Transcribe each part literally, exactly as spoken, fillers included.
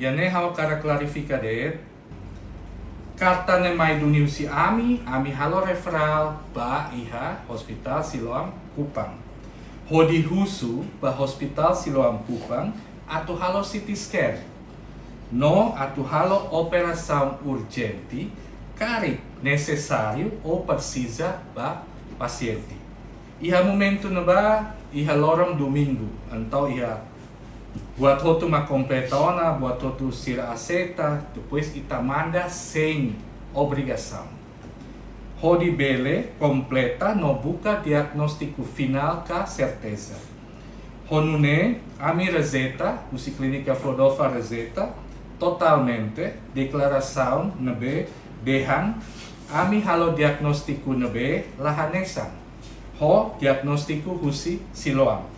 Ida-ne'e ha'u hakarak klarifika de'it. Karta ne'e mai duni husi ami, ami halo referral ba iha Hospital Siloam Kupang. Hodi husu ba Hospital Siloam Kupang atu halo C T scan. No atu halo operasaun urjente, karik nesesáriu ou presiza ba pasiente. Iha momentu ne'ebá, iha loron domingu, entaun iha buat hotu mak kompleta ona, buat hotu sira aseita, depois ita manda sein obrigasaun. Hodi bele kompleta no buka diagnóstiku finál ka serteza. Ho nune'e, ami rejeita, husi Klínika Flodova rejeita totalmente deklarasaun ne'ebé dehan ami halo diagnóstiku ne'ebé la hanesan ho diagnóstiku husi Siloam.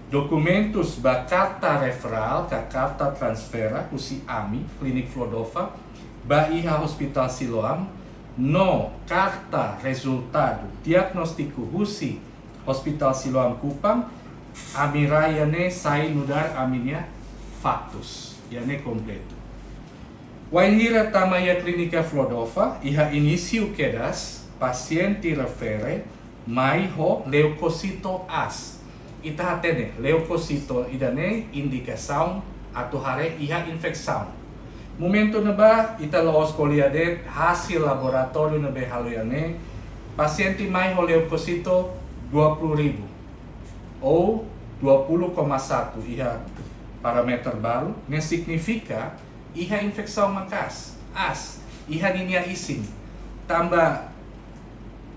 Dokumentus ba karta referral ka karta transfera husi ami, Klinik Flodova, ba iha Hospital Siloam, no karta rezultadu diagnóstiku husi Hospital Siloam Kupang, ami rai ida-ne'e sai nu'udar ami-nia faktus, ida-ne'e kompletu. Wainhira tama iha Klínika Flodova, iha inísiu kedas, pasiente refere mai ho leukositu aas. Ita hatene, leukositu ida-ne'e indikasaun atu haree iha infesaun. Momentu ne'ebá, ita la'ós ko'alia de'it hasil laboratóriu ne'ebé halo iha ne'e, pasiente mai ho leukositu dua puluh ribu ou dua puluh koma satu iha parameter baru, ne'e signifika iha infesaun maka'as, aas, iha ninia isin. Tanba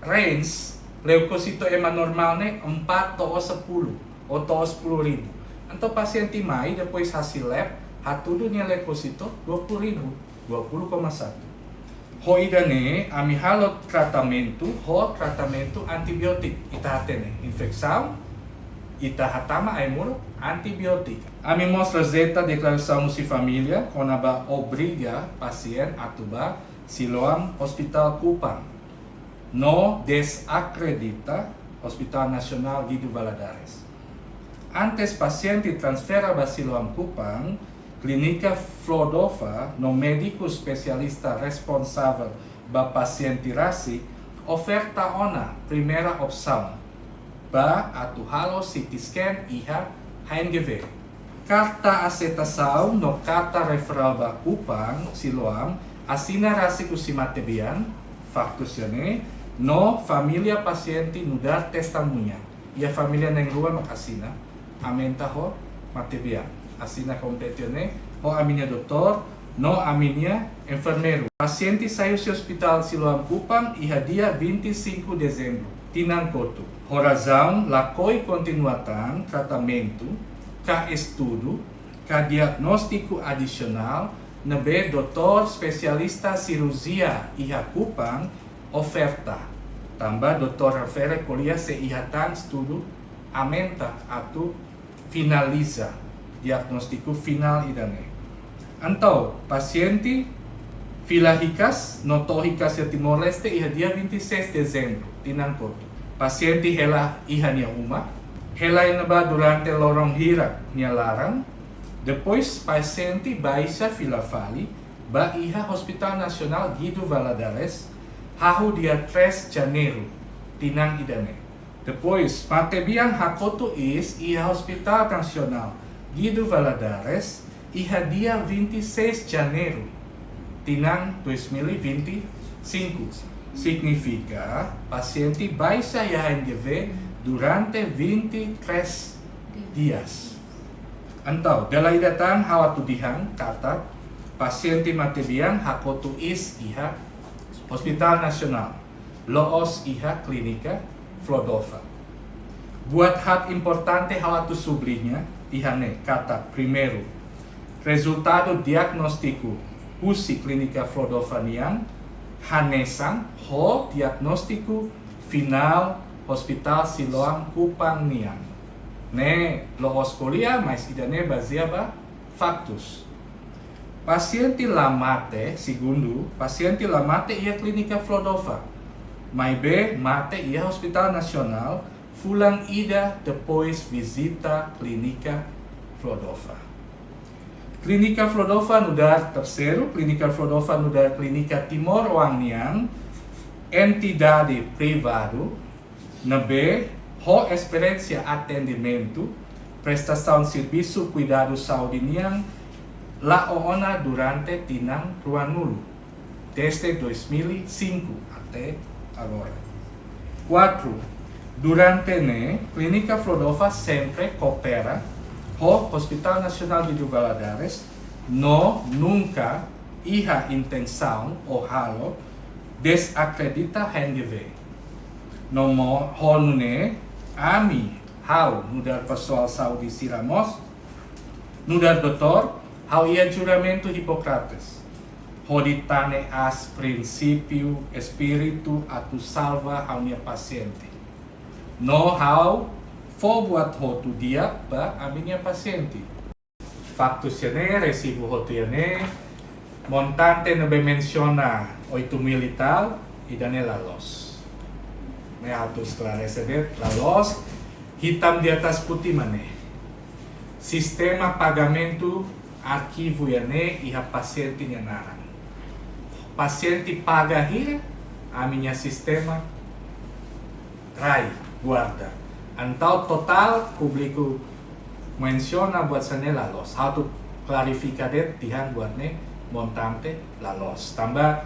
range leukositu ema normál ne'e empat to'o sepuluh, ou to'o sepuluh ribu. Entaun pasiente mai, depois hasil lab, hatudu nia leukositu dua puluh ribu, dua puluh koma satu. Ho ida-ne'e, ami halo tratamentu, ho tratamentu antibiotik. Ita hatene, infesaun, ita hatama ai-moruk, antibiotik. Ami mós rejeita deklarasaun husi família, kona-ba obriga pasiente atu ba Siloam Hospital Kupang. No dezakredita Hospital Nasionál Guido Valadares. Antes pasiente transfera ba Siloam Kupang, Klínika Flodova no médiku espesialista responsavel ba pasiente rasik oferta ona primeira opsaun ba atu halo C T scan iha H N G V. Karta aseitasaun no karta referral ba Kupang, Siloam, asina rasik husi matebian, faktus ida-ne'e, no família pasiente nu'udar testemuña. Iha família na'in-rua mak asina, aumenta ho matebian. Asina kompletu ida-ne'e ho ami-nia doutór no ami-nia enfermeiru. Pasiente sai husi Hospital Siloam Kupang iha dia vinte e cinco dezembru, tinan kotuk. Ho razaun lakohi kontinua tan tratamentu, ka estudu, ka diagnóstiku adisionál ne'ebé doutór espesialista sirurjia iha Kupang oferta. Tanba doutór refere ko'alia sei iha tan estudu aumenta atu finaliza diagnóstiku finál ida-ne'e. Entaun, pasiente fila hikas no to'o hikas iha Timor-Leste iha dia vinte e seis dezembru, tinan kotuk. Pasiente hela iha nia uma, hela iha ne'ebá durante loron hirak nia laran, depois pasiente baixa fila fali ba iha Hospital Nasionál Guido Valadares, hahú dia três Janeiru, tinan ida-ne'e. Depois, matebian hakotu iis iha Hospital Nasionál Guido Valadares, iha dia vinte e seis Janeiru, tinan dois mil e vinte e cinco. Signifika, pasiente baixa iha H N G V durante vinte e três dias. Entaun, dala ida tan ha'u atu dehan katak pasiente matebian hakotu iis iha Hospital Nasionál, la'ós iha Klínika Flodova. Buat haat importante ha'u atu subliña iha ne'e katak, primeiru, rezultadu diagnóstiku husi Klínika Flodova nian hanesan ho diagnóstiku finál Hospital Siloam Kupang nian. Ne'e la'ós ko'alia, mas ida-ne'e bazeia ba faktus. Pasiente la mate, segundu, pasiente la mate iha Klínika Flodova, maibé mate iha Hospital Nasionál, fulan ida depois vizita Klínika Flodova. Klínika Flodova nu'udar terseiru, Klínika Flodova nu'udar klínika timoroan nian, entidade privadu, ne'ebé ho esperiénsia atendimentu, prestasaun servisu kuidadu saúde nian la'o ona durante tinan ruanulu, desde dois mil e cinco até agora. Quatro, durante ne'e, Klínika Flodova sempre koopera ho Hospital Nasionál Guido Valadares, no nunka iha intensaun ou halo dezakredita H N G V. No mós ho nune'e, ami, ha'u, nu'udar pesoál saúde sira mós, nu'udar doutór, ha'u iha juramentu Hipócrates, hodi tane aas prinsípiu espíritu atu salva ha'u-nia pasiente. No ha'u fó buat hotu di'ak ba ami-nia pasiente. Faktu sira-ne'e, resibu hotu sira-ne'e, montante ne'ebé mensiona oito mil e tal, ida-ne'e la loos. Ne'e atu esklarese de'it, la loos, hitam di atas putih mak ne'e. Sistema pagamentu arkivu sira-ne'e iha pasiente nia naran. Pasiente paga hira, ami-nia sistema rai, guarda. Entaun totál públiku mensiona buat sira-ne'e la loos. Ha'u atu klarifika de'it tiha buat ne'e, montante la loos. Tanba